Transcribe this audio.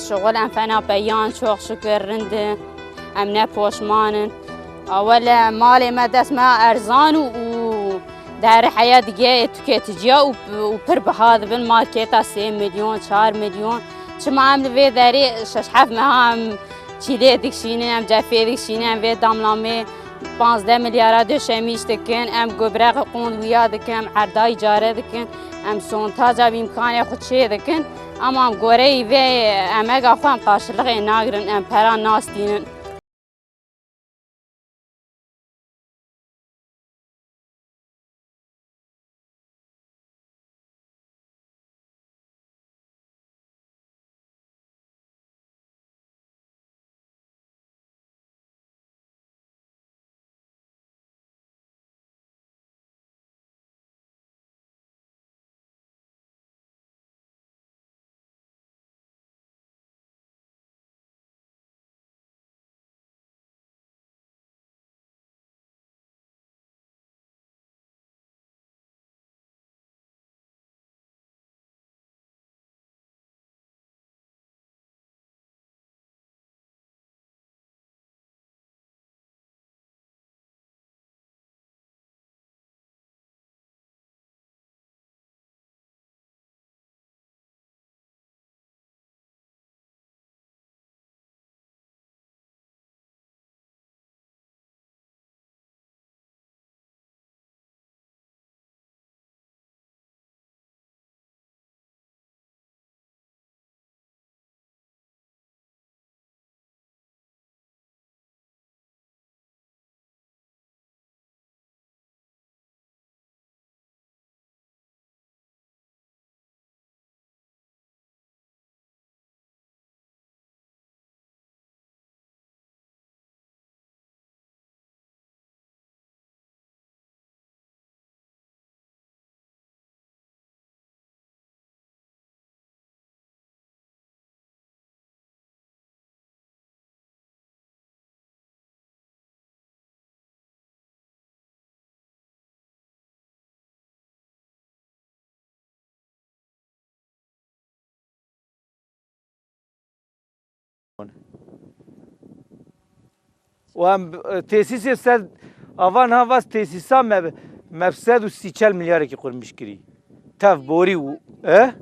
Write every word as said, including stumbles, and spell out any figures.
Şixul em fena peyan, çok şükür, rind in. Em ne poşman in. Awele malê me dest me erzan û, û derê heya digê tüketiciya û, û pir biha dibin, marketa sê milyon, çar milyon. Çima em li vê derê şeş heft meha em çîlê dikişînin, em cefê dikişînin, em vê damlamê panzdeh milyara döşemîş dikin, em gobreqê qond wiya dikin, em erda îcare dikin, em sontaca bi îmkanê xwe çê dikin. Ama em goreyî vê emega xwe em qarşiliqê nagirin, em pera nastînin. Û em, e, tesîsê sed, ava niha vas tesîsa me, me sed û sî çel milyarekî qurmîş kirî. Tev borî û, e?